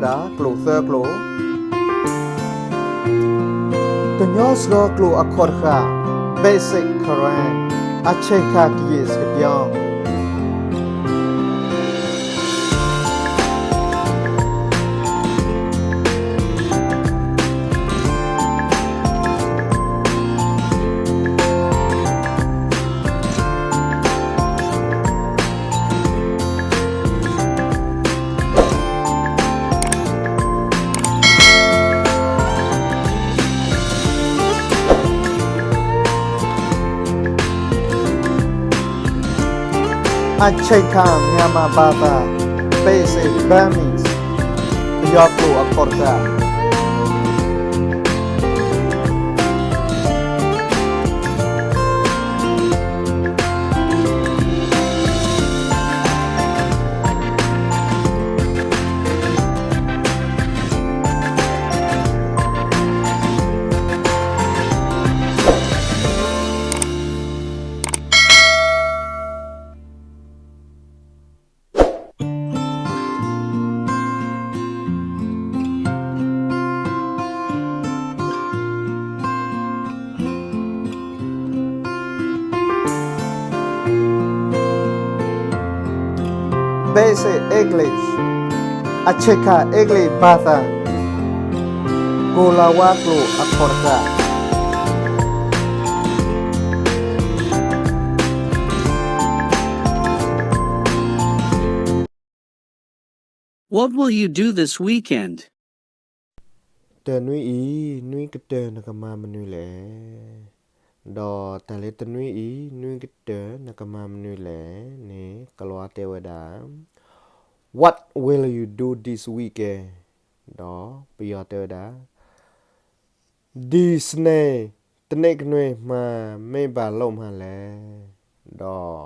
ဒၣ်ကျိာ်သၢကျိာ်, ကညီစှီၤကျိာ်အခီၣ်တဃၣ်, Basic Karen, အဆ့ၣ်ခၣ်ကယဲၢ်စကပျီ အဆ့ၣ်ခၣ် Myanmar ဘၣ်သၣ်, Basic Burmese, ပယီၤကျိာ်အခီၣ်တဃၣ်. Basic English, အဆ့ၣ်ခၣ် English ဘၣ်သၣ်, ကိၤလၤဝါကျိာ်အခီၣ်တဃၣ်. What will you do this weekend? တနွံအံၤ နွံကတၢၢ်နကမၤမနုၤလဲၣ်. ဒီးတၢ်လၢတနွံအံၤ နွံကတၢၢ်နကမၤမနုၤလဲၣ်န့ၣ် ကိၤလၤဝါတဲဝဲဒၣ် What will you do this weekend? ဒီးပယီၤတဲဝဲဒၣ် ဒီးစနေ တနင်္ဂနွေမှာ မင်းဘာလုပ်မလဲ. ဒီး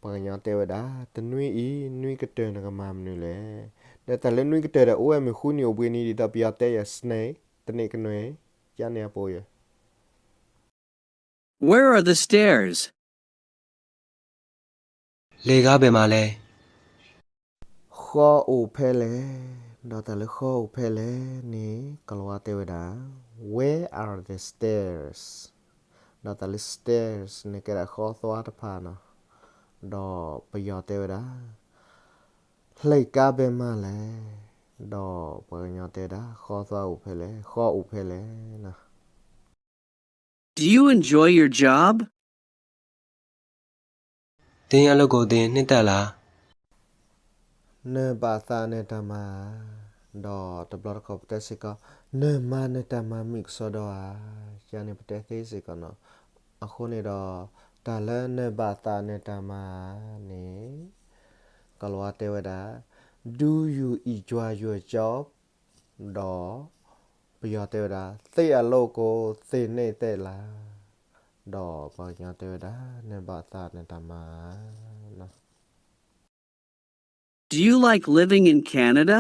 ပှၤကညီတဲဝဲဒၣ် တနွံအံၤ နွံကတၢၢ်နကမၤမနုၤလဲၣ်. ဒီးတၢ်လၢနွံကတၢၢ်ဒီး အိၣ်ဝဲမုၢ်ဃုနံၤအိၣ်ဘှံးနံၤ ဒ်သိးပယီၤတဲယၤ စနေ, တနင်္ဂနွေ, ကန့ၣ်အပူၤယၤ Where are the stairs? လှေကားဘယ်မှာလဲ. ဃီအိၣ်ဖဲလဲၣ်. ဒီးတၢ်လၢဃီအိၣ်ဖဲလဲၣ်န့ၣ် ကိၤလၤဝါတဲဝဲဒၣ် Where are the stairs? ဒီးတၢ်လၢ stairs န့ၣ် ကဲဒၣ်ဃီသွါတဖၣ်နီၤ. ဒီးပယီၤတဲဝဲဒၣ် လှေကားဘယ်မှာလဲ. ဒီးပှၤကညီတဲဝဲဒၣ် ဃီသွါအိၣ်ဖဲလဲၣ်, ဃီအိၣ်ဖဲလဲၣ်နီၤ. Do you enjoy your job? သင်အလုပ်ကိုသင်နှစ်သက်လား. နဘၣ်သးနတၢ်မၤဧါ. ဒီးတဘျီတခီၣ်ပတဲစ့ၢ်ကီး နမၤနတၢ်မၤမုာ်ကစီဒီဧါ. ယၤန့ၣ်ပတဲသ့စ့ၢ်ကီးနီၤ. အဃိန့ၣ်ဒီး တၢ်လၢနဘၣ်သးနတၢ်မၤဧါန့ၣ် ကိၤလၤဝါတဲဝဲဒၣ် Do you enjoy your job? ဒီးပယီၤတဲဝဲဒၣ် သင်အလုပ်ကိုသင်နှစ်သက်လား. ဒီးပှၤကညီတဲဝဲဒၣ် နဘၣ်သးနတၢ်မၤဧါ. Do you like living in Canada?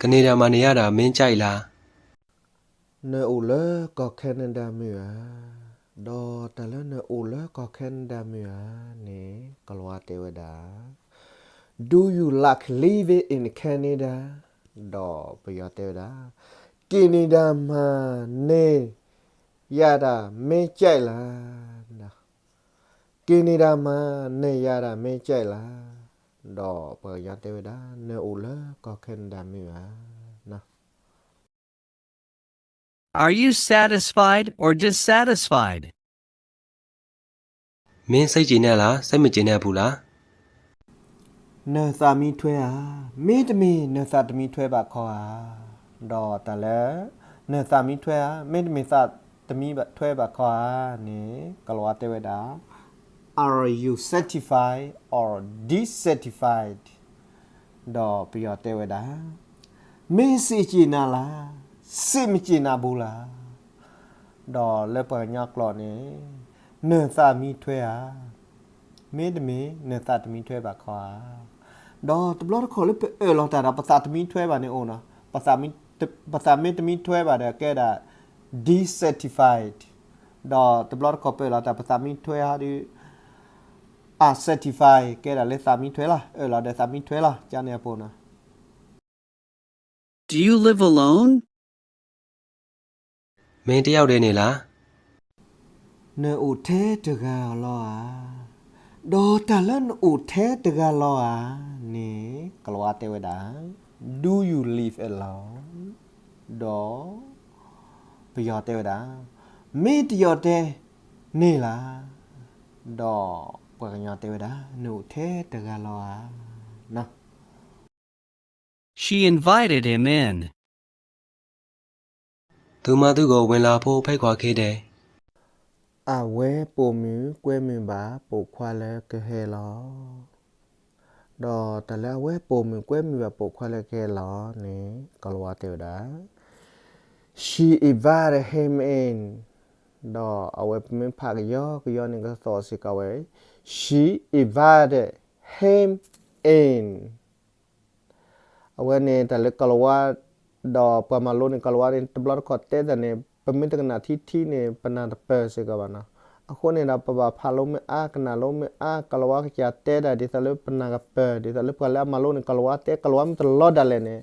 ကနေဒါမှာနေရတာမင်းကြိုက်လား. နအိၣ်လၢကီၢ် Canada မုာ်ဧါ. ဒီးတၢ်လၢနအိၣ်လၢကီၢ် Canada မုာ်ဧါန့ၣ် ကိၤလၤဝါတဲဝဲဒၣ် Do you like living in Canada? ဒီးပယီၤတဲဝဲဒၣ် ကနေဒါမှာနေရတာမင်းကြိုက်လား. ကနေဒါမှာနေရတာမင်းကြိုက်လား. ဒီးပှၤကညီတဲဝဲဒၣ် နအိၣ်လၢကီၢ် Canada မုာ်ဧါ. Are you satisfied or dissatisfied? မင်းစိတ်ကျေနပ်လား, စိတ်မကျေနပ်ဘူးလား. နသးမံထွဲဧါ, မ့တမ့ၢ်နသးတမံထွဲဘၣ်ခီဧါ. ဒီးတၢ်လၢ နသးမံထွဲဧါ, မ့တမ့ၢ်သးတမံထွဲဘၣ်ခီဧါန့ၣ် ကိၤလၤဝါတဲဝဲဒၣ် Are you satisfied or dissatisfied? ဒီးပယီၤတဲဝဲဒၣ် မင်းစိတ်ကျေနပ်လား, စိတ်မကျေနပ်ဘူးလား. ဒီးလၢပှၤကညီကျိာ်န့ၣ် နသးမံထွဲဧါ, မ့တမ့ၢ်နသးတမံထွဲဘၣ်ခီဧါ. ဒီးတဘျီတခီၣ်လၢပအၢၣ်လီၤတၢ်ဒီး ပသးတမံထွဲဘၣ်န့ၣ်အိၣ်နီၤ, ပသးမ့တမံထွဲဘၣ်ဒီးကဲဒၣ် dissatisfied, ဒီးတဘျီတခီၣ်ပအၢၣ်လီၤတၢ် ပသးမံထွဲဟီဒီး unsatisfied ကဲဒၣ်လၢသးမံထွဲလီၤ, အၢၣ်လီၤဒီးသးမံထွဲလီၤ, ကန့ၣ်အပူၤနီၤ. Do you live alone? မ့ၢ်တယီၢ်ဒဲးန့ၣ်လၢ နအိၣ်ထဲတဂၤလီၤဧါ. ဒီးတၢ်လၢနအိၣ်ထဲတဂၤလီၤဧါန့ၣ် ကိၤလၤဝါတဲဝဲဒၣ် Do you live alone? ဒီး ပယီၤတဲဝဲဒၣ် မ့ၢ်တယီၢ်ဒဲးန့ၣ်လၢ ဒီးပှၤကညီတဲဝဲဒၣ် နအိၣ်ထဲတဂၤလီၤဧါ. She invited him in. သူမသူကို ဝင်လာဖို့ ဖိတ်ခေါ်ခဲ့တယ်. အဝဲပိာ်မုၣ်ကွဲမုာ်ဘၣ်ပိာ်ခွါလၢကဟဲလီၤ. ဒီးတၢ်လၢအဝဲပိာ်မုၣ်ကွဲမုာ်ဘၣ်ပိာ်ခွါလၢကဟဲလီၤန့ၣ် ကိၤလၤဝါတဲဝဲဒၣ် She invited him in. ဒီးအဝဲပမ့ၢ်ဖးကယီကယီန့ၣ် ကသီၣ်စ့ၢ်ကီးဝဲ She invited him in. အဝဲန့ၣ်တၢ်လၢကိၤလၤဝါ ဒီးပှၤမၤလိန့ၣ် ကိၤလၤဝါန့ၣ် တဘျီတခီၣ်တဲတၢ်န့ၣ် ပမ့ၢ်တကနၣ်ထံထံန့ၣ် ပနၢ်တပၢၢ်စ့ၢ်ကီးဘၣ်နီၤ. အဃိန့ၣ်ဒီး ပဘၣ်ဖးလိမ့ၢ်အါ ကနၣ်လိမ့ၢ်အါ ကိၤလၤဝါကစၢ်တဲတၢ် ဒ်သိးလၢပနၢ်ကပၢၢ် ဒ်သိးလၢပှၤလၢအမၤလိန့ၣ် ကိၤလၤဝါတဲ ကိၤလၤဝါမ့ၢ်တလီၤဒၣ်လဲာ်န့ၣ်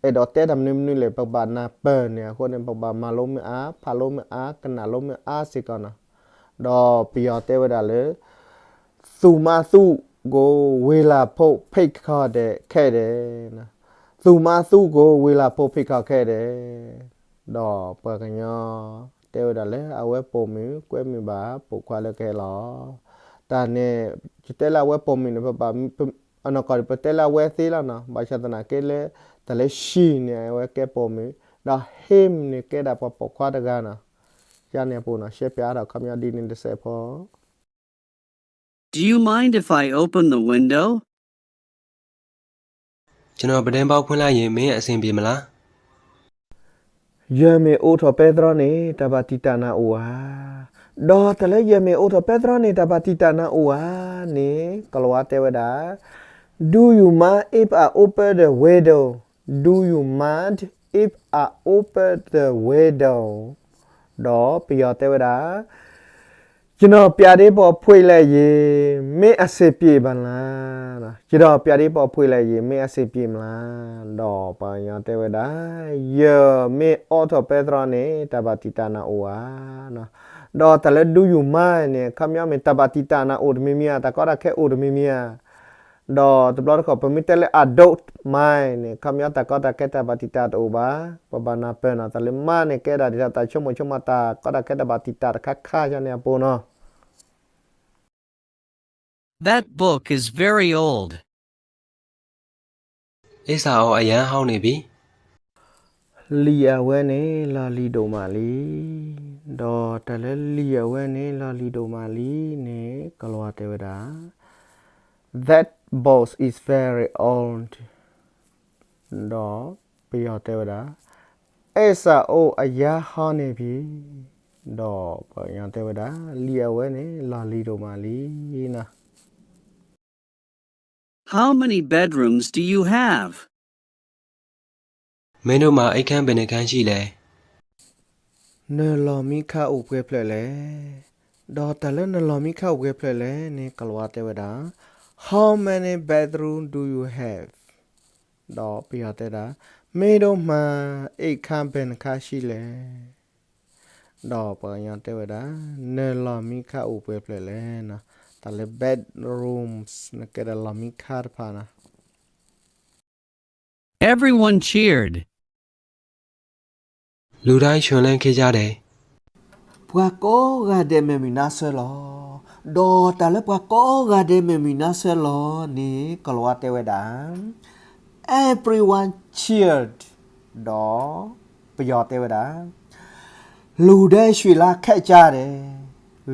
အဲၣ်ဒိးတဲတၢ်မနုၤမနုၤလဲၣ် ပကဘၣ်နၢ်ပၢၢ်န့ၣ် အဃိန့ၣ် ပကဘၣ်မၤလိမ့ၢ်အါ ဖးလိမ့ၢ်အါ ကနၣ်လိမ့ၢ်အါစ့ၢ်ကီးနီၤ. ဒီးပယီၤတဲဝဲဒၣ်လၢ သူမသူကို ဝင်လာဖို့ ဖိတ်ခေါ်ခဲ့တယ်. သူမသူကို ဝင်လာဖို့ ဖိတ်ခေါ်ခဲ့တယ်. ဒီးပှၤကညီတဲဝဲဒၣ်လၢ အဝဲပိာ်မုၣ်ကွဲမုာ်ဘၣ်ပိာ်ခွါလၢကဟဲလီၤ. တၢ်န့ၣ် ယတဲလၢအဝဲပိာ်မုၣ်န့ၣ် ပဘၣ် အနီၢ်ကီၢ် ပတဲလၢအဝဲသ့လီၤနီၤ. ဘၣ်ဆၣ်သနာ်က့လၢ တၢ်လၢ she န့ၣ် အဝဲကဲပိာ်မုၣ်, ဒီး him န့ၣ် ကဲဒၣ်ပှၤပိာ်ခွါတဂၤနီၤ. ယန့ၣ်အပူၤနီၤ ရှဲပၠးဒီးခီပညီဒ်န့ၣ်တစဲးဖိ Do you mind if I open the window? ကျွန်တော် ပြတင်းပေါက် ဖွင့်လိုက်ရင် မင်း အဆင်ပြေမလား? ယမ့ၢ်အိးထီၣ်ပဲတြီန့ၣ် တၢ်ဘၣ်တံာ်တာ်နၤအိၣ်ဧါ. ဒီးတၢ်လၢယမ့ၢ်အိးထီၣ်ပဲတြီန့ၣ် တၢ်ဘၣ်တံာ်တာ်နၤအိၣ်ဧါန့ၣ် ကိၤလၤဝါတဲဝဲဒၣ် Do you mind if I open the window? Do you mind if I open the window? ဒီးပယီၤတဲဝဲဒၣ် ကျွန်တော် ပြတင်းပေါက် ဖွင့်လိုက်ရင် မင်း အဆင်ပြေမလား? ကျွန်တော် ပြတင်းပေါက် ဖွင့်လိုက်ရင် မင်း အဆင်ပြေမလား? ဒီးပှၤကညီတဲဝဲဒၣ် ယမ့ၢ်အိးထီၣ်ပဲတြီန့ၣ် တၢ်ဘၣ်တံာ်တာ်နၤအိၣ်ဧါ. ဒီးတၢ်လၢ Do you mind န့ၣ် ခီပညီမ့ၢ်တၢ်ဘၣ်တံာ်တာ်နၤအိၣ်တမံၤမံၤဧါ, တၢ်ကီတၢ်ခဲအိၣ်တမံၤမံၤဧါ. ဒီးတဘျီတခီၣ် ပမ့ၢ်တဲလၢ I don't mind န့ၣ် ခီပညီတၢ်ကီတၢ်ခဲတၢ်ဘၣ်တံာ်တာ်တအိၣ်ဘၣ်. ပဘၣ်နၢ်ပၢၢ်နီၤ တၢ်လၢ mind န့ၣ် ကဲဒၣ်ဒ်သိးတၢ်ဆိကမိၣ်ဆိကမး တၢ်ကီတၢ်ခဲတၢ်ဘၣ်တံာ်တာ်တခါခါယန့ၣ်အပူၤနီၤ. That book is very old. အဲ့စာအုပ် အရမ်းဟောင်းနေပြီ. လံာ်အဝဲန့ၣ် လီၤလံၤဒိၣ်မးလံ. ဒီးတၢ်လၢလံာ်အဝဲန့ၣ် လီၤလံၤဒိၣ်မးလံန့ၣ် ကိၤလၤဝါတဲဝဲဒၣ် That book is very old. ဒီးပယီၤတဲဝဲဒၣ် အဲ့စာအုပ် အရမ်းဟောင်းနေပြီ. ဒီးပှၤကညီတဲဝဲဒၣ် လံာ်အဝဲန့ၣ် လီၤလံၤဒိၣ်မးလံနီၤ. How many bedrooms do you have? မင်းတို့မှာ အိပ်ခန်းဘယ်နှခန်းရှိလဲ? နလီၢ်မံခါအိၣ်ပှဲၤဖျၢၣ်လဲၣ်. ဒီးတၢ်လၢနလီၢ်မံခါအိၣ်ပှဲၤဖျၢၣ်လဲၣ်န့ၣ် ကိၤလၤဝါတဲဝဲဒၣ် How many bedroom do you have? ဒီးပယီၤတဲဒၣ် မင်းတို့မှာ အိပ်ခန်းဘယ်နှခန်းရှိလဲၣ်. ဒီးပှၤကညီတဲဝဲဒၣ် နလီၢ်မံခါအိၣ်ပှဲၤဖျၢၣ်လဲၣ်နီၤ. တၢ်လၢ bedrooms န့ၣ် ကဲဒၣ်လီၢ်မံခါတဖၣ်နီၤ. Everyone cheered. လူတိုင်း ချီးကျူးခဲ့ကြတယ်. ပှၤကိးဂၤဒဲး မဲာ်မုာ်နါဆၢလီၤ. ဒီးတၢ်လၢပှၤကိးဂၤဒဲး မဲာ်မုာ်နါဆၢလီၤန့ၣ် ကိၤလၤဝါတဲဝဲဒၣ် Everyone cheered. ဒီးပယီၤတဲဝဲဒၣ် လူတွေ ချီးကျူးခဲ့ကြတယ်.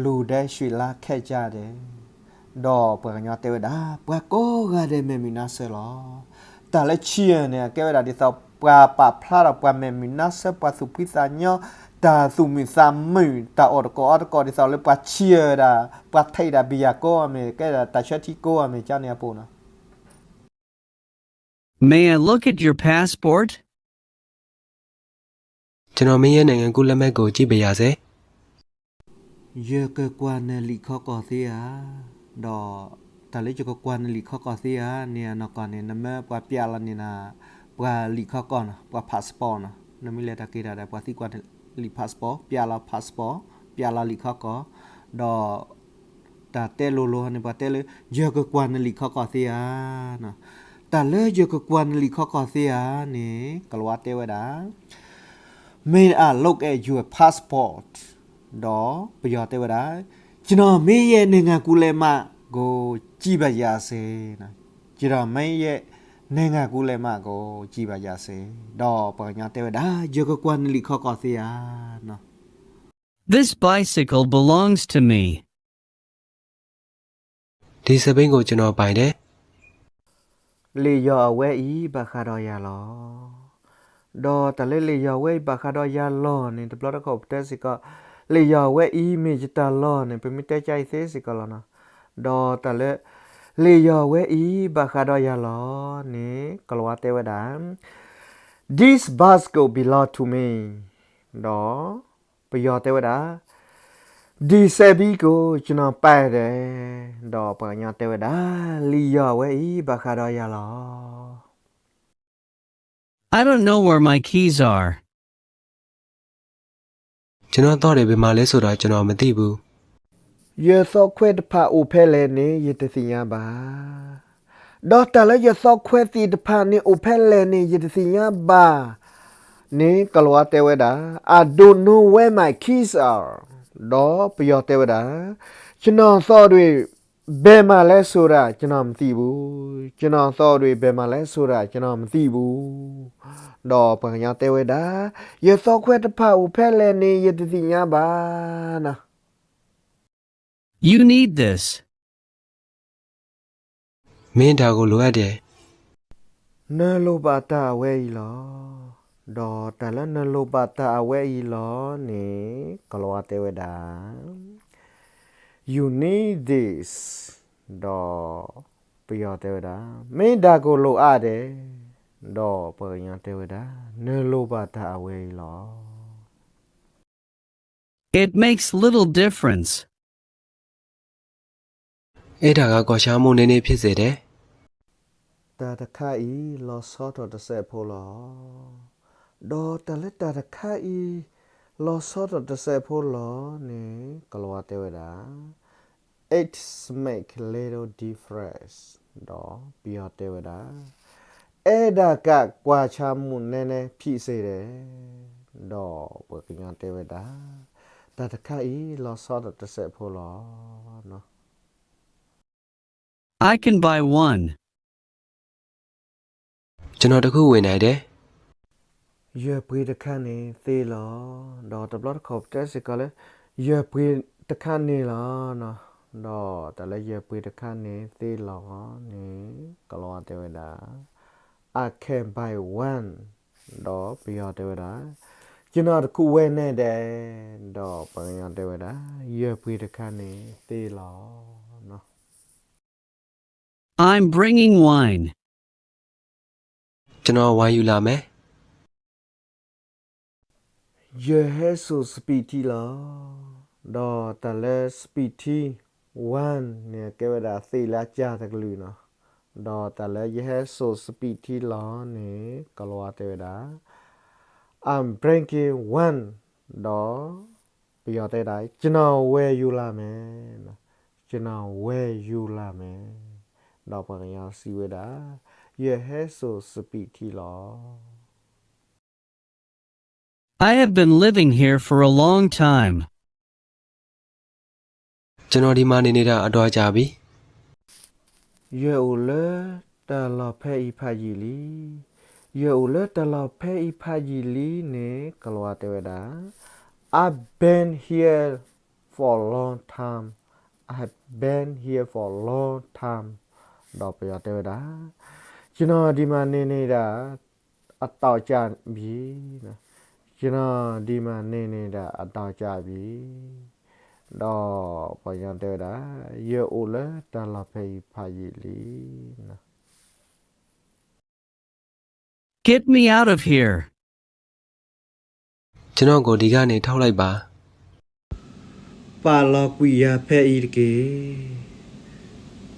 လူတွေ ချီးကျူးခဲ့ကြတယ်. ဒီးပှၤကညီတဲဝဲဒၣ် ပှၤကိးဂၤဒဲး မဲာ်မုာ်နါဆၢလီၤ. တၢ်လၢ cheer န့ၣ် အကဲဝဲဒၣ်ဒ်သိး ပှၤပာ်ဖျါဒီးပှၤမဲာ်မုာ်နါဆၢ ပှၤသူၣ်ဖှံသးညီ, တၢ်သူၣ်မုာ်သးမုာ်, တၢ်အီၣ်တကိးအီတကိး ဒ်သိးလၢပှၤ cheer ဝဲဒၣ်, ပှၤထံၣ်ဒၣ်ဘံယၤကိးအမ့ၢ် ကဲဒၣ်တၢ်ဆၢထံကိးအမ့ၢ် ကန့ၣ်အပူၤနီၤ. May I look at your passport? ကျွန်တော် မင်းရဲ့ နိုင်ငံကူးလက်မှတ်ကို ကြည့်ပါရစေ. ယကကွၢ်နလံာ်ခီကီၢ်သ့ဧါ. ဒီးတၢ်လၢယကကွၢ်နလံာ်ခီကီၢ်သ့ဧါန့ၣ် အနီၢ်ကီၢ်န့ၣ် နမၢပှၤပျးလီၤန့ၢ်နၤ, ပ ပှၤလံာ်ခီကီၢ်နီၤ, ပှၤ passport နီၤ, နမ့ၢ်လဲၤတၢ်က့ၤတၢ်ဒီး ပှၤသံကွၢ်နလံာ် passport, ပျးလီၤ passport, ပျးလီၤလံာ်ခီကီၢ်, ဒီး တၢ်တဲလိၤလိၤန့ၣ် ပှၤတဲလၢ ယကကွၢ်နလံာ်ခီကီၢ်သ့ဧါ. တၢ်လၢယကကွၢ်နလံာ်ခီကီၢ်သ့ဧါန့ၣ် ကလၤဝါတဲဝဲဒၣ် May I look at your passport? ဒီးပယီၤတဲဝဲဒၣ် ကျွန်တော် မင်းရဲ့ နိုင်ငံကူးလက်မှတ်ကို ကြည့်ပါရစေ. ကျွန်တော် မင်းရဲ့ နိုင်ငံကူးလက်မှတ်ကို ကြည့်ပါရစေ. ဒီးပှၤကညီတဲဝဲဒၣ် ယကကွၢ်နလံာ်ခီကီၢ်သ့ဧါ. This bicycle belongs to me. ဒီစက်ဘီးကို ကျွန်တော်ပိုင်တယ်. လ့ၣ်ယီၤအဝဲအံၤ ဘၣ်ဃးဒီးယၤလီၤ. ဒီးတၢ်လၢလ့ၣ်ယီၤအဝဲအံၤ ဘၣ်ဃးဒီးယၤလီၤန့ၣ် တဘျီတခီၣ်ပတဲစ့ၢ်ကီး လ့ၣ်ယီၤအဝဲအံၤ မ့ၢ်ယတၢ်လီၢ်န့ၣ် ပမ့ၢ်တဲကါအံၤသ့စ့ၢ်ကီးလီၤနီၤ. ဒီးတၢ်လၢ လ့ၣ်ယီၤအဝဲအံၤ ဘၣ်ဃးဒီးယၤလီၤန့ၣ် ကလၤဝါတဲဝဲဒၣ် This bicycle belong to me. ဒီး ပယီၤတဲဝဲဒၣ် ဒီစက်ဘီးကို ကျွန်တော်ပိုင်တယ်. ဒီးပှၤကညီတဲဝဲဒၣ် လ့ၣ်ယီၤအဝဲအံၤ ဘၣ်ဃးဒီးယၤလီၤ. I don't know where my keys are. ကျွန်တော်သော့တွေ ဘယ်မှာလဲဆိုတာ ကျွန်တော်မသိဘူး. ယသီခွဲးတဖၣ်အိၣ်ဖဲလဲၣ်န့ၣ် ယတသ့ၣ်ညါဘၣ်. ဒီးတၢ်လၢယသီခွဲးသ့ၣ်တဖၣ်န့ၣ် အိၣ်ဖဲလဲၣ်န့ၣ် ယတသ့ၣ်ညါဘၣ်န့ၣ် ကလၤဝါတဲဝဲဒၣ် I don't know where my keys are. ဒီးပယီၤတဲဝဲဒၣ် ကျွန်တော်သော့တွေဘယ်မှာလဲဆိုတာ ကျွန်တော်မသိဘူး. ကျွန်တော်သော့တွေဘယ်မှာလဲဆိုတာ ကျွန်တော်မသိဘူး. ဒီးပှၤကညီတဲဝဲဒၣ် ယသီခွဲးတဖၣ်အိၣ်ဖဲလဲၣ်န့ၣ် ယတသ့ၣ်ညါဘၣ်နီၤ. You need this. မင်းဒါကိုလိုအပ်တယ်. နလိၣ်ဘၣ်တၢ်အဝဲအံၤလီၤ. ဒီးတၢ်လၢနလိၣ်ဘၣ်တၢ်အဝဲအံၤလီၤန့ၣ် ကလၤဝါတဲဝဲဒၣ် You need this. ဒီးပယီၤတဲဝဲဒၣ် မင်းဒါကိုလိုအပ်တယ်. ဒီးပှၤကညီတဲဝဲဒၣ် နလိၣ်ဘၣ်တၢ်အဝဲအံၤလီၤ. It makes little difference. အဲဒါကကွာခြားမှုနည်းနည်းဖြစ်စေတယ်. တၢ်တခါအံၤ လီၤဆီထီၣ်တစဲးဖိလီၤ. ဒီးတၢ်လၢတၢ်တခါအံၤ လီၤဆီထီၣ်တစဲးဖိလီၤန့ၣ် ကလၤဝါတဲဝဲဒၣ် It make little difference. ဒီးပယီၤတဲဝဲဒၣ် အဲဒါကကွာခြားမှုနည်းနည်းဖြစ်စေတယ်. ဒီးပှၤကညီတဲဝဲဒၣ် တၢ်တခါအံၤ လီၤဆီထီၣ်တစဲးဖိလီၤ. I can buy one. ကျွန်တော်တစ်ခုဝယ်နိုင်တယ်. ယပှ့ၤတခါန့ၣ်သ့လီၤ. ဒီးတဘျီတခီၣ်ပတဲစ့ၢ်ကီးလၢ ယပှ့ၤတခါန့ၣ်လီၤ. ဒီးတၢ်လၢယပှ့ၤတခါန့ၣ်သ့လီၤန့ၣ် ကလၤဝါတဲဝဲဒၣ် I can buy one. ဒီးပယီၤတဲဝဲဒၣ် ကျွန်တော်တစ်ခုဝယ်နိုင်တယ်. ဒီးပှၤကညီတဲဝဲဒၣ် ယပှ့ၤတခါန့ၣ်သ့လီၤ. I'm bringing wine. ကျွန်တော်ဝိုင်ယူလာမယ်. ယဟဲစိာ်စပံးထံလီၤ. ဒီးတၢ်လၢစပံးထံ wine န့ၣ် ကဲဝဲဒၣ်သ့ၣ်လၢအကၢ်တကလုာ်နီၤ. ဒီးတၢ်လၢယဟဲစိာ်စပံးထံလီၤန့ၣ် ကလၤဝါတဲဝဲဒၣ် I'm bringing wine. ဒီးပယီၤတဲဝဲဒၣ် ကျွန်တော်ဝယ်ယူလာမယ်. ကျွန်တော်ဝယ်ယူလာမယ်. ဒီးပှၤကညီစံးဝဲဒၣ် ယဟဲစိာ်စပံးထံလီၤ. I have been living here for a long time. ကျွန်တော်ဒီမှာနေနေတာအတော်ကြာပြီ. ယအိၣ်လၢတၢ်လီၢ်ဖဲအံၤဖးယံာ်လံ. ယအိၣ်လၢတၢ်လီၢ်ဖဲအံၤဖးယံာ်လံန့ၣ် ကလၤဝါတဲဝဲဒၣ် I've been here for a long time. I've been here for a long time. ဒီးပယီၤတဲဝဲဒၣ် ကျွန်တော်ဒီမှာနေနေတာ အတော်ကြာပြီ. ကျွန်တော်ဒီမှာနေနေတာ အတော်ကြာပြီ. ဒီးပှၤကညီတဲဝဲဒၣ် ယအိၣ်လၢတၢ်လီၢ်ဖဲအံၤဖးယံာ်လံ. Get me out of here. ကျွန်တော့်ကိုဒီကနေထုတ်လိုက်ပါ. ပာ်လီၤကွံာ်ယၤဖဲအံၤတက့ၢ်.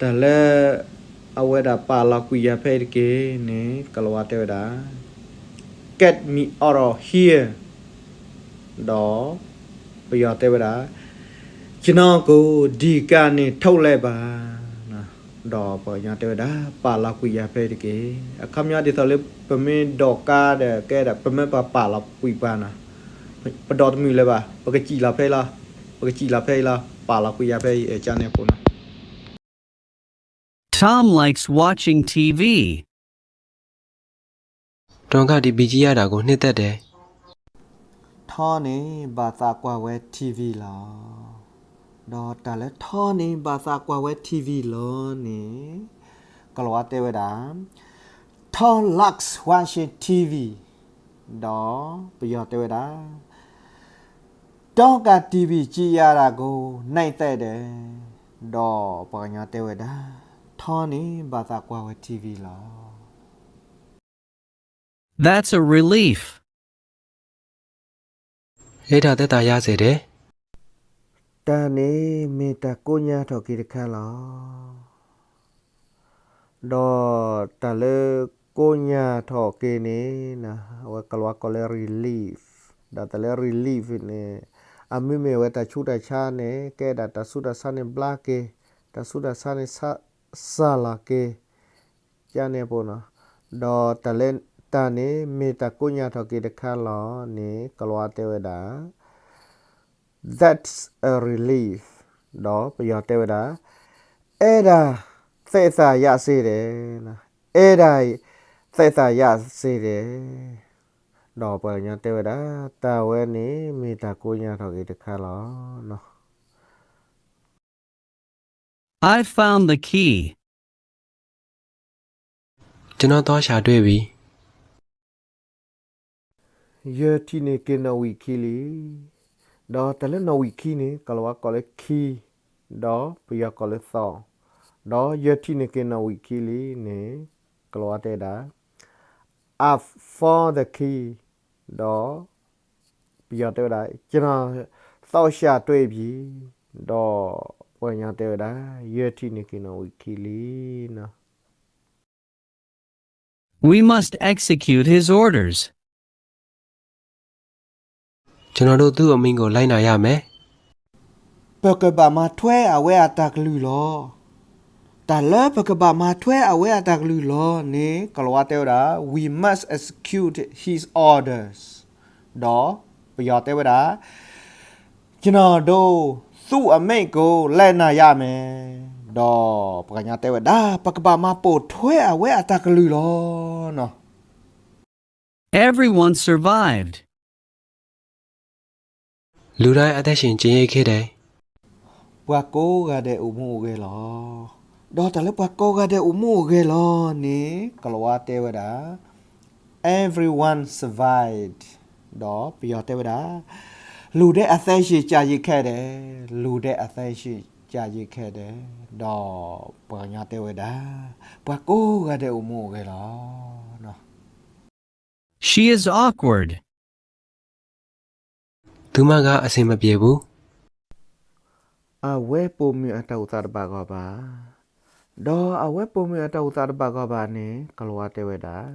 တၢ်လၢ အဝဲဒၣ်ပာ်လီၤကွံာ်ယၤဖဲအံၤတက့ၢ်န့ၣ် ကိၤလၤဝါတဲဝဲဒၣ် Get me out of here. ဒီးပယီၤတဲဝဲဒၣ် ကျွန်တော်ကို ဒီကားနဲ့ ထုတ်လိုက်ပါ. ဒီးပှၤကညီတဲဝဲဒၣ် ပာ်လီၤကွံာ်ယၤဖဲအံၤတက့ၢ်. အခီပညီဒ်သိးလၢ ပမ့ၢ်ဒိးကါဒီး ကဲဒၣ် ပမ့ၢ်ပှၤပာ်လီၤကွံာ်ပှၤနီၤ, ပဒိးတမုာ်လၢၤဘၣ်, ပကစံၣ်လီၤဖဲအံၤလီၤ, ပကစံၣ်လီၤဖဲအံၤလီၤ, ပာ်လီၤကွံာ်ယၤဖဲအံၤ ကန့ၣ်အပူၤနီၤ. Tom likes watching T V. ဒီကဒီး ဘီကယဲဒၣ်ကိး နှစ်သက်တယ်. ထီန့ၣ် ဘၣ်သးကွၢ်ဝဲ ထံဝံၤ လီၤ. ဒီးတၢ်လၢထီန့ၣ် ဘၣ်သးကွၢ်ဝဲ ထံဝံၤ လီၤန့ၣ် ကိၤလၤဝါတဲဝဲဒၣ် Tom likes watching T V. ဒီးပယီၤတဲဝဲဒၣ် ဒီကဒီး ဘီကယဲဒၣ်ကိး နှစ်သက်တယ်. ဒီးပှၤကညီတဲဝဲဒၣ် ထီန့ၣ် ဘၣ်သးကွၢ်ဝဲ ထံဝံၤ လီၤ. That's a relief. အဲဒါသက်သာရာစေတယ်. တၢ်န့ၣ်မ့ၢ်တၢ်ကိးညါထီၣ်က့ၤတခါလီၤ. ဒီးတၢ်လၢကိးညါထီၣ်က့ၤန့ၣ် အဝဲကိၤလၤဝါကိးလၢ relief. ဒီးတၢ်လၢ relief န့ၣ် အမ့မ့ၢ်ဝဲတၢ်ဆူးတၢ်ဆါန့ၣ် ကဲဒၣ်တၢ်ဆူးတၢ်ဆါန့ၣ်ဘျါက့ၤ, တၢ်ဆူးတၢ်ဆါန့ၣ် စၢ်လီၤက့ၤ ကန့ၣ်အပူၤနီၤ. ဒီးတၢ်လၢတၢ်န့ၣ် မ့ၢ်တၢ်ကိးညါထီၣ်က့ၤတခါလီၤန့ၣ် ကိၤလၤဝါတဲဝဲဒၣ် That's a relief. ဒီးပယီၤတဲဝဲဒၣ် အဲဒါသက်သာရာစေတယ်, အဲဒါသက်သာရာစေတယ်. ဒီးပှၤကညီတဲဝဲဒၣ် တၢ်ဝဲန့ၣ်မ့ၢ်တၢ်ကိးညါထီၣ်က့ၤတခါလီၤ. I found the key. ကျွန်တော်သွားရှာတွေ့ပြီ. ယထံၣ်န့ၢ်က့ၤနီၣ်ဝံာ်ခံလံ. ဒီးတၢ်လၢနီၣ်ဝံာ်ခံန့ၣ် ကိၤလၤဝါကိးလၢ key, ဒီးပယီၤကိးလၢ သီး. ဒီးယထံၣ်န့ၢ်က့ၤနီၣ်ဝံာ်ခံလံန့ၣ် ကိၤလၤဝါတဲဝဲဒၣ် I found the key. ဒီးပယီၤတဲဝဲဒၣ် ကျွန်တော်သွားရှာတွေ့ပြီ. ဒီးပှၤကညီတဲဝဲဒၣ် ယထံၣ်န့ၢ်က့ၤနီၣ်ဝံာ်ခံလံ. We must execute his orders. ကျွန်တော်တို့သူ့အမိန့်ကိုလိုက်နာရမယ်. ပကဘၣ်မၤထွဲအဝဲအတၢ်ကလုၢ်လီၤ. တၢ်လၢပကဘၣ်မၤထွဲအဝဲအတၢ်ကလုၢ်လီၤန့ၣ် ကိၤလၤဝါတဲဝဲဒၣ် we must execute his orders. ဒီးပယီၤတဲဝဲဒၣ် ကျွန်တော်တို့သူ့အမိန့်ကိုလိုက်နာရမယ်. ဒီးပှၤကညီတဲဝဲဒၣ် ပကဘၣ်မၤပိာ်ထွဲအဝဲအတၢ်ကလုၢ်လီၤ. Everyone survived. လူတိုင်းအသက်ရှင်ကျန်ရစ်ခဲ့တယ်. ပှၤကိးဂၤဒဲးအိၣ်မူအိၣ်ဂဲၤလီၤ. ဒီးတၢ်လၢပှၤကိးဂၤဒဲးအိၣ်မူအိၣ်ဂဲၤလီၤန့ၣ် ကိၤလၤဝါတဲဝဲဒၣ် everyone survived. ဒီးပယီၤတဲဝဲဒၣ် လူတိုင်းအသက်ရှင်ကျန်ရစ်ခဲ့တယ်, လူတိုင်းအသက်ရှင်ကျန်ရစ်ခဲ့တယ်. ဒီးပှၤကညီတဲဝဲဒၣ် ပှၤကိးဂၤဒဲးအိၣ်မူအိၣ်ဂဲၤလီၤ. She is awkward. သူမကအဆင်မပြေဘူး. အဝဲပိာ်မုၣ်အတၢ်အိၣ်သးတဘၣ်ဂီၢ်ဘၣ်. ဒီးအဝဲပိာ်မုၣ်အတၢ်အိၣ်သးတဘၣ်ဂီၢ်ဘၣ်န့ၣ် ကိၤလၤဝါတဲဝဲဒၣ်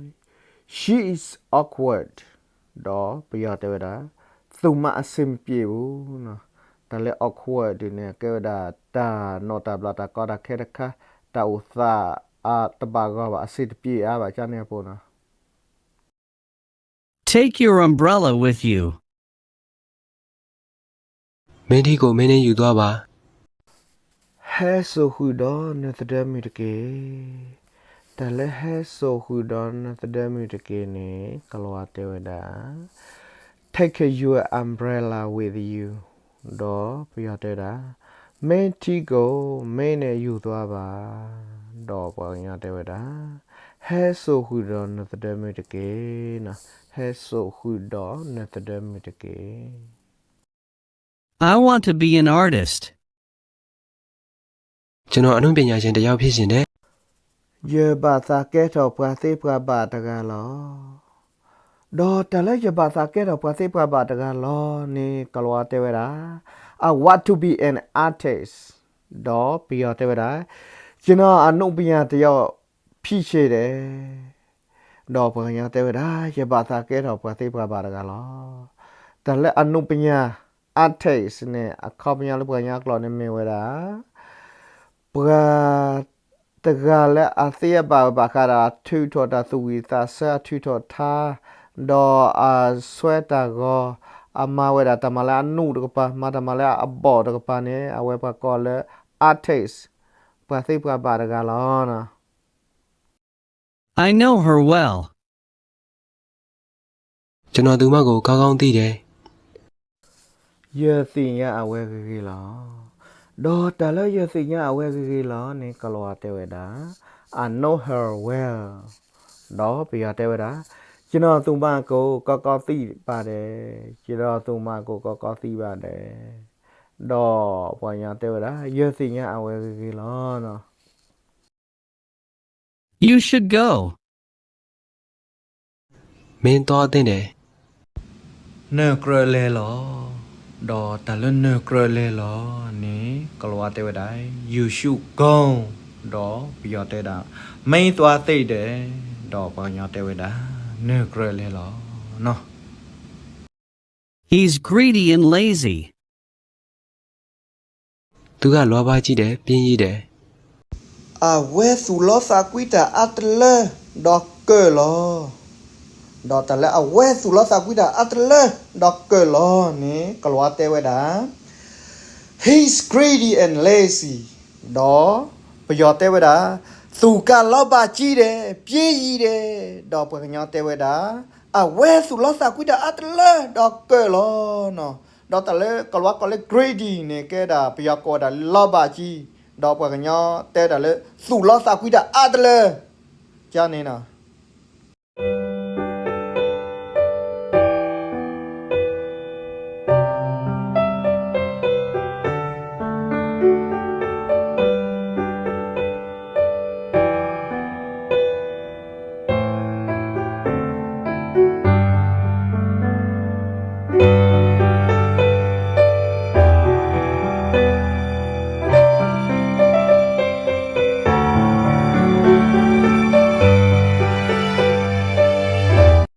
She is awkward. ဒီးပယီၤတဲဝဲဒၣ် သူမအဆင်မပြေဘူး. တၢ်လၢ awkward န့ၣ် ကဲဝဲဒၣ်တၢ်နီၣ်တၢ်ဘျီတၢ်ကီတၢ်ခဲတခါ, တၢ်အိၣ်သးအတဘၣ်ဂီၢ်ဘၣ်, အဆင်တပြေအါဘၣ် ကန့ၣ်အပူၤနီၤ. Take your umbrella with you. မင်းထီးကိုမင်းနဲ့ယူသွားပါ. ဟဲစိာ်ဃုာ်ဒီးနသဒၢမုၢ်တက့ၢ်. တၢ်လၢဟဲစိာ်ဃုာ်ဒီးနသဒၢမုၢ်တက့ၢ်န့ၣ် ကိၤလၤဝါတဲဝဲဒၣ် Take your umbrella with you. ဒီးပယီၤတဲဝဲဒၣ် မင်းထီးကိုမင်းနဲ့ယူသွားပါ. ဒီးပှၤကညီတဲဝဲဒၣ် ဟဲစိာ်ဃုာ်ဒီးနသဒၢမုၢ်တက့ၢ်. ဟဲစိာ်ဃုာ်ဒီးနသဒၢမုၢ်တက့ၢ်. I want to be an artist. ကျွန်တော်အနုပညာရှင်တစ်ယောက်ဖြစ်ချင်တယ်. ယဘၣ်သးကဲထီၣ်ပှၤသ့ပှၤဘၣ်တဂၤလီၤ. ဒီးတၢ်လၢယဘၣ်သးကဲထီၣ်ပှၤသ့ပှၤဘၣ်တဂၤလီၤန့ၣ် ကိၤလၤဝါတဲဝဲဒၣ် I want to be an artist. ဒီးပယီၤတဲဝဲဒၣ် ကျွန်တော်အနုပညာတစ်ယောက်ဖြစ်ချင်တယ်, ဒီးပှၤကညီတဲဝဲဒၣ် ယဘၣ်သးကဲထီၣ်ပှၤသ့ပှၤဘၣ်တဂၤလီၤ. တၢ်လၢအနုပညာ artist န့ၣ် အခီပညီလၢပှၤကညီအကျိာ်န့ၣ်မ့ၢ်ဝဲဒၣ် ပှၤတဂၤလၢအသ့အဘၣ်အၢဘၣ်ဃးဒီး အထုးထီၣ်တၢ်သူၣ်ဝံၣ်သးဆၢ အထုးထီၣ်ထါ, ဒီးအဆွဲတၢ်ဂီၤ, အမၤဝဲဒၣ်တၢ်မၤလၢအနုတကပၤ, မၤတၢ်မၤလၢအဘီၣ်တကပၤန့ၣ် အဝဲပှၤကိးလၢ artist, ပှၤသ့ပှၤဘၣ်တဂၤလီၤ. I know her well. ကျွန်တော်သူမကိုကောင်းကောင်းသိတယ်. ယသ့ၣ်ညါအဝဲဂ့ၤဂ့ၤလီၤ. ဒီးတၢ်လၢယသ့ၣ်ညါအဝဲဂ့ၤဂ့ၤလီၤန့ၣ် ကိၤလၤဝါတဲဝဲဒၣ် I know her well. ဒီးပယီၤတဲဝဲဒၣ် ကျွန်တော်သူမကိုကောင်းကောင်းသိပါတယ်, ကျွန်တော်သူမကိုကောင်းကောင်းသိပါတယ်. ဒီးပှၤကညီတဲဝဲဒၣ် ယသ့ၣ်ညါအဝဲဂ့ၤဂ့ၤလီၤ. You should go. မင်းသွားသင့်တယ်. နကြၢးလဲၤလီၤ. ဒီးတၢ်လၢနကြၢးလဲၤလီၤန့ၣ် ကိၤလၤဝါတဲဝဲဒၣ် you should go. ဒီးပယီၤတဲဒၣ် မင်းသွားသင့်တယ်. ဒီးပှၤကညီတဲဝဲဒၣ် နကြၢးလဲၤလီၤ. He's greedy and lazy. သူကလောဘကြီးတယ်, ပျင်းကြီးတယ်. အဝဲသူၣ်လီသးကွံတၢ်အါတလၢ ဒီးကၢၣ်လီၤ. ဒီးတၢ်လၢအဝဲသူၣ်လီသးကွံတၢ်အါတလၢ ဒီးကၢၣ်လီၤန့ၣ် ကိၤလၤဝါတဲဝဲဒၣ် He's greedy and lazy. ဒီးပယီၤတဲဝဲဒၣ် သူကလောဘကြီးတယ်, ပျင်းကြီးတယ်. ဒီးပှၤကညီတဲဝဲဒၣ် အဝဲသူၣ်လီသးကွံတၢ်အါတလၢ ဒီးကၢၣ်လီၤ. ဒီးတၢ်လၢကိၤလၤဝါကိးလၢ greedy န့ၣ် ကဲဒၣ်ပယီၤကိးဒၣ် လောဘကြီး, ဒီးပှၤကညီတဲဒၣ်လၢ သူၣ်လီသးကွံတၢ်အါတလၢ. ကန့ၣ်